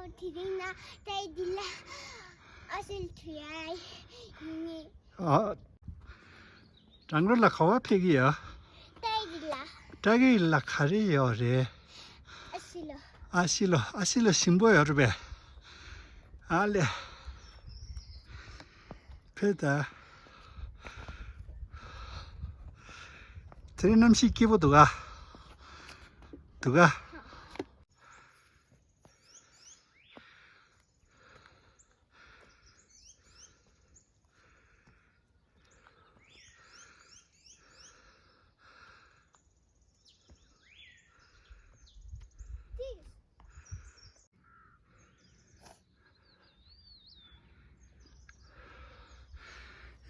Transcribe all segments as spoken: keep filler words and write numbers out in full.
དེ་རིང་ན་ཏའི་འདི་ལ་ཨ་སིལ་ཐུ་ཡ་ཡིན། ཨ། རང་རོ་ལ་ག་བ་ཕེབས་ཀྱི་ཡ། ཏའི་འདི་ལ། ཏྲ་གི་ལ་ག་རེ་ཡོད་རེད། ཨ་སི་ལོ། ཨ་སི་ལོ། ཨ་སི་ལོ་ཞིམ་པོ་ཡོད་རེད་པས། ཨ་ལེ། ཕེབས་ད། དེ་རིང་གནམ་གཤིས་སྐྱིད་པོ་འདུག་ག་འདུག་ག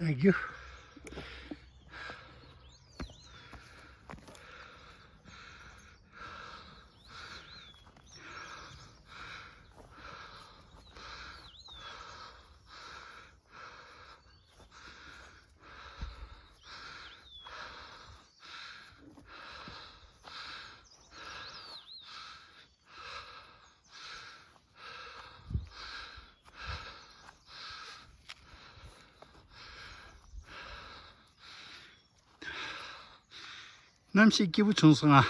Thank you. གནམ་གཤིས་སྐྱིད་པོ་བྱུང་སོང་ང་།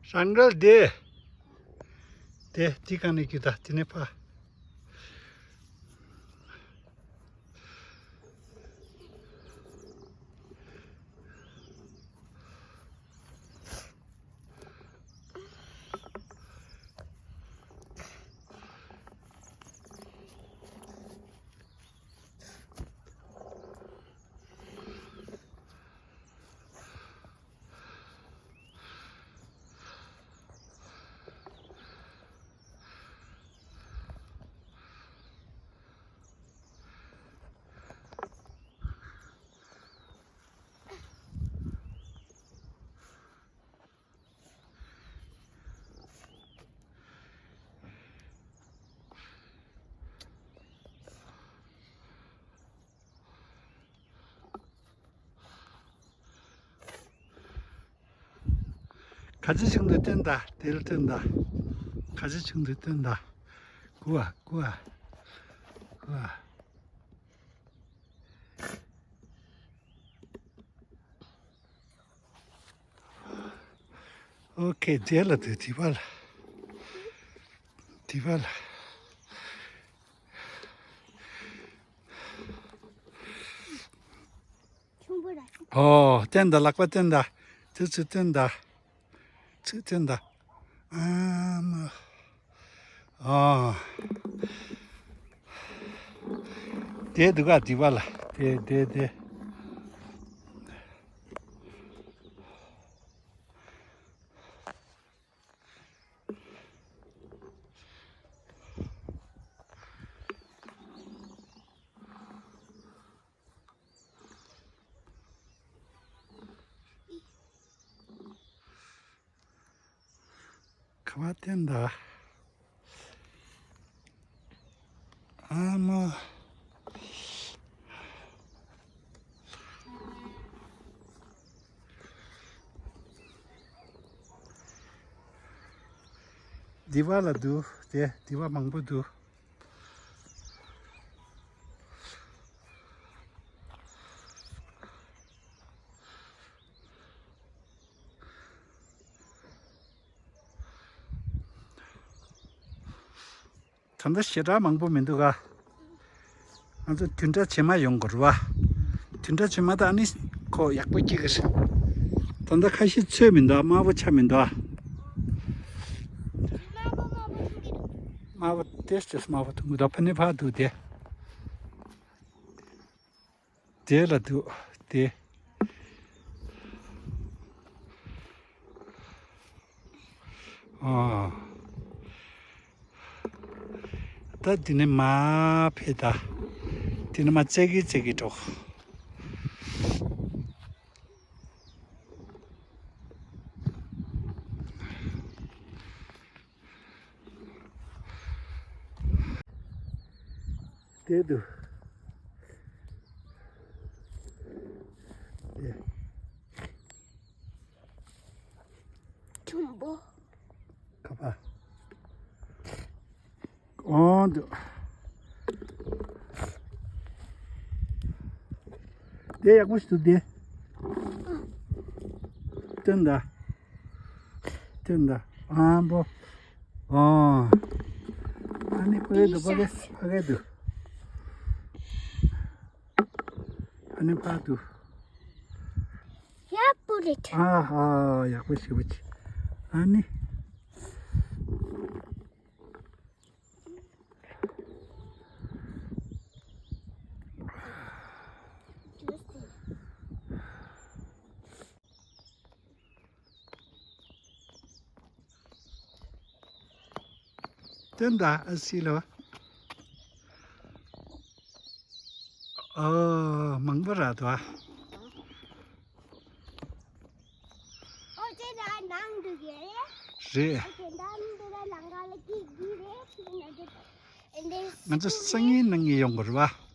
ཞང་གལ་དེ། དེ་དེ་ག་ནས་ཀྱི་ད་དེ་ནས་ཕ། ཁ་ཆེ་ཆུང་དུ་བསྟན་ད། དེ་ལ་བསྟན་ད། ཁ་ཆེ་ཆུང་དུ་བསྟན་ད། ཀུ་ཨ་ཀུ་ཨ་ཀུ་ཨ། ཨོ་ཁེ། དེ་ལ་དེ་དེ་བ་ལ། དེ་བ་ལ། ཆུང་པོ་ར། ཨོ་བསྟན་ད། ལག་པ་བསྟན་ད། དེ་ཚུར་བསྟན་ད། ཚུར་བསྟན་ད། ཨ་མ། ཨ། དེ་འདུག་ག་དེ་བ་ལ། དེ་དེ་དེ། ཁ་བ་བསྟན་ད། ཨ་མ། དེ་བ་ལ་འདུག་དེ་དེ་བ་མང་པོ་འདུག་ད་ལྟ་ཞེ་དྲག་མང་པོ་མི་འདུག་ག་ང་ཚོ་བདུན་ཕྲག་རྗེས་མ་ཡོང་དགོས་རེད་བ། བདུན་ཕྲག་རྗེས་མ་ད་ཨ་ནི་ཁོ་ཡག་པོ་སྐྱེ་གི་རེད། ད་ལྟ་ཁ་ཤས་ཚོས་མི་འདུག་དམར་པོ་ཆགས་མི་འདུག་དམར་པོ་དེ་ཅིག་དམར་པོ་འཐུང་གི་འདུག་ཕ་ནི་ཕར་འདུག་དེ། དེ་ལ་འདུག་དེ། ཨ། ད་འདི་ནས་མར་ཕེབས་ད། འདི་ནས་མར་བཙལ་གི་བཙལ་གི་འགྲོ། དེ་འདུག་དེ། ཆུང་པོ། ཁ་པར། ཨོ་འདུག་དེ་ཡག་པོ་ཞིག་འདུག་དེ། སྟོན་ད། སྟོན་ད། ཨ་འབོ། ཨོ། ཨ་ནི་ཕ་གི་འདུག་ཕ་གི་ཕ་གི་འདུག་ཨ་ནི་ཕར་འདུག་ཡ་པུ་རེད། ཨ་ཧ། ཡག་པོ་ཞེ་པོ་ཅིག་ཨ་ནི། དེ་འདྲ་ཨ་སི་ལོ། ཨོ། མང་པོ་ར་དོ། ཨོ་དེ་ལ་ནང་འདུག་གས། རེད། ཨོ་དེ་འདྲ་འདི་ལ་ལང་ཀ་ལ་ཀི་ཀི་རེད། དེ་ནས་དེ། ང་ཚོ་སང་ཉིན་གནངས་ཉིན་ཡོང་དགོས་རེད་བ།